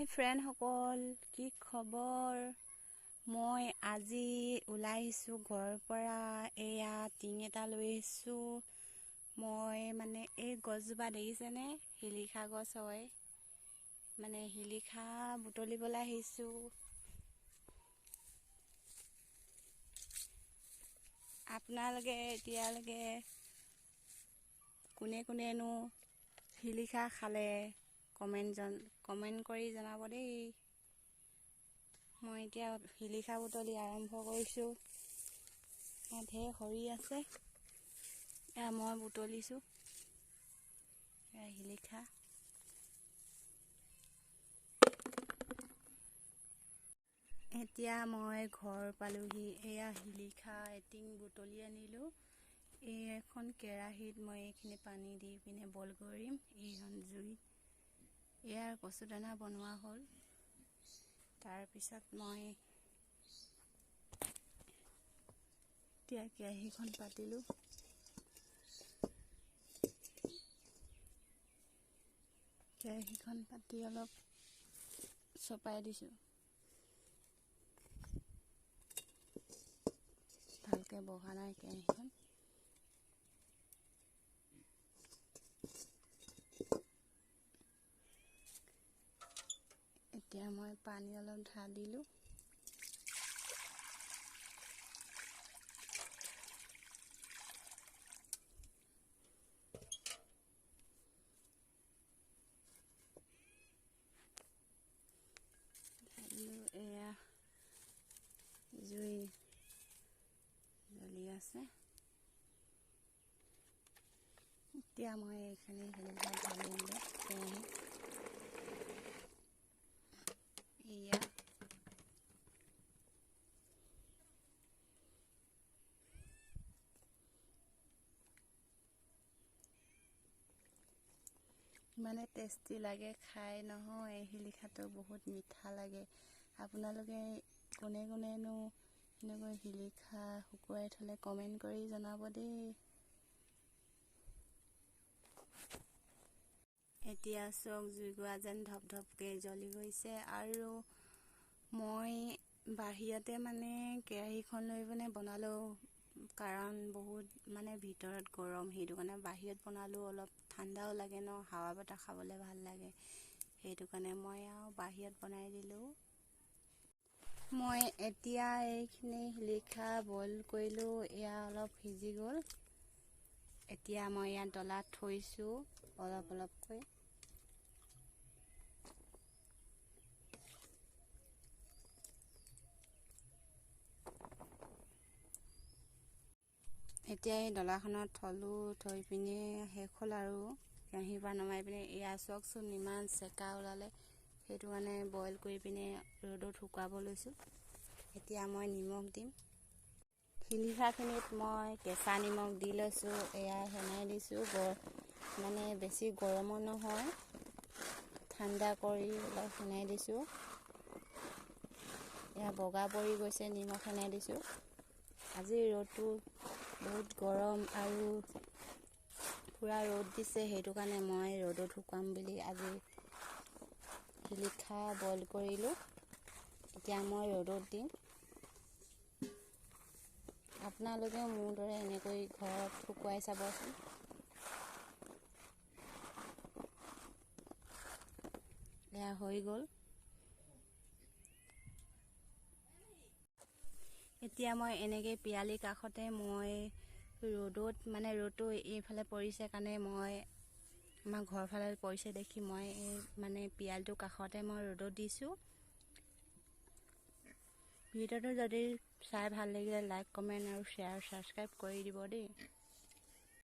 ফ্ৰেণ্ডসকল, কি খবৰ? মই আজি ওলাই আহিছোঁ ঘৰৰ পৰা। এয়া টিং এটা লৈ আহিছোঁ মই। মানে এই গছজোপা দেখিছেনে? শিলিখা গছ হয়। মানে শিলিখা বুটলিবলৈ আহিছোঁ। আপোনালোকে এতিয়ালৈকে কোনে কোনেনো শিলিখা খালে কমেণ্ট কৰি জনাব দেই। মই এতিয়া শিলিখা বুটলি আৰম্ভ কৰিছোঁ। ইয়াত ঢেৰ খৰি আছে, এয়া মই বুটলিছোঁ। এয়া শিলিখা। এতিয়া মই ঘৰ পালোহি। এয়া শিলিখা এটিং বুটলি আনিলোঁ। এই এখন কেৰাহীত মই এইখিনি পানী দি পিনে বইল কৰিম। এইখন জুইত এয়াৰ কচু দানা বনোৱা হ'ল। তাৰপিছত মই এতিয়া কেৰাহীখন পাতিলোঁ। কেৰাহীখন পাতি অলপ চপাই দিছোঁ। ভালকৈ বহা নাই কেৰাহীখন। এতিয়া মই পানী অলপ ঢালিলোঁ। ঢালিলোঁ, এয়া জুই জ্বলি আছে। এতিয়া মই এইখিনি শিলিখা ঢালি দিলোঁ কেৰাহীত। এয়া ইমানে টেষ্টি লাগে খাই নহয়। এই শিলিখাটো বহুত মিঠা লাগে। আপোনালোকে কোনে কোনেনো এনেকৈ শিলিখা শুকুৱাই থ'লে কমেণ্ট কৰি জনাব দেই। এতিয়া চাওক, জুইকুৰা যেন ধপ ধপকৈ জ্বলি গৈছে। আৰু মই বাহিৰতে মানে কেৰাহীখন লৈ পিনে বনালোঁ, কাৰণ বহুত মানে ভিতৰত গৰম, সেইটো কাৰণে বাহিৰত বনালোঁ। অলপ ঠাণ্ডাও লাগে ন, হাৱা বতাহ খাবলৈ ভাল লাগে, সেইটো কাৰণে মই আৰু বাহিৰত বনাই দিলোঁ। মই এতিয়া এইখিনি শিলিখা বইল কৰিলোঁ। এয়া অলপ সিজি গ'ল। এতিয়া মই ইয়াত ডলাত থৈছোঁ অলপ অলপকৈ। এতিয়া এই ডলাখনত থলোঁ, থৈ পিনে শেষ হ'ল আৰু কেৰাহীৰ পৰা নমাই পিনে এয়া চাওকচোন, ইমান চেকা ওলালে। সেইটো কাৰণে বইল কৰি পিনে ৰ'দত শুকুৱাব লৈছোঁ। এতিয়া মই নিমখ দিম। শিলিখাখিনিত মই কেঁচা নিমখ দি লৈছোঁ। এয়া সেনাই দিছোঁ। মানে বেছি গৰমো নহয়, ঠাণ্ডা কৰি অলপ সেনাই দিছোঁ। এয়া বগা পৰি গৈছে, নিমখ সেনাই দিছোঁ। আজি ৰ'দটো বহুত গৰম আৰু পূৰা ৰ'দ দিছে, সেইটো কাৰণে মই ৰ'দত শুকুৱাম বুলি আজি শিলিখা বইল কৰিলোঁ। এতিয়া মই ৰ'দত দিম। আপোনালোকেও মোৰ দৰে এনেকৈ ঘৰত শুকুৱাই চাবচোন। এয়া হৈ গ'ল। এতিয়া মই এনেকৈ পিৰালিৰ কাষতে মই ৰ'দত, মানে ৰ'দটো এইফালে পৰিছে কাৰণে মই আমাৰ ঘৰৰ ফালে পৰিছে দেখি মই এই মানে পিৰালিটোৰ কাষতে মই ৰ'দত দিছোঁ। ভিডিঅ'টো যদি চাই ভাল লাগিলে লাইক, কমেণ্ট আৰু শ্বেয়াৰ, ছাবস্ক্ৰাইব কৰি দিব দেই।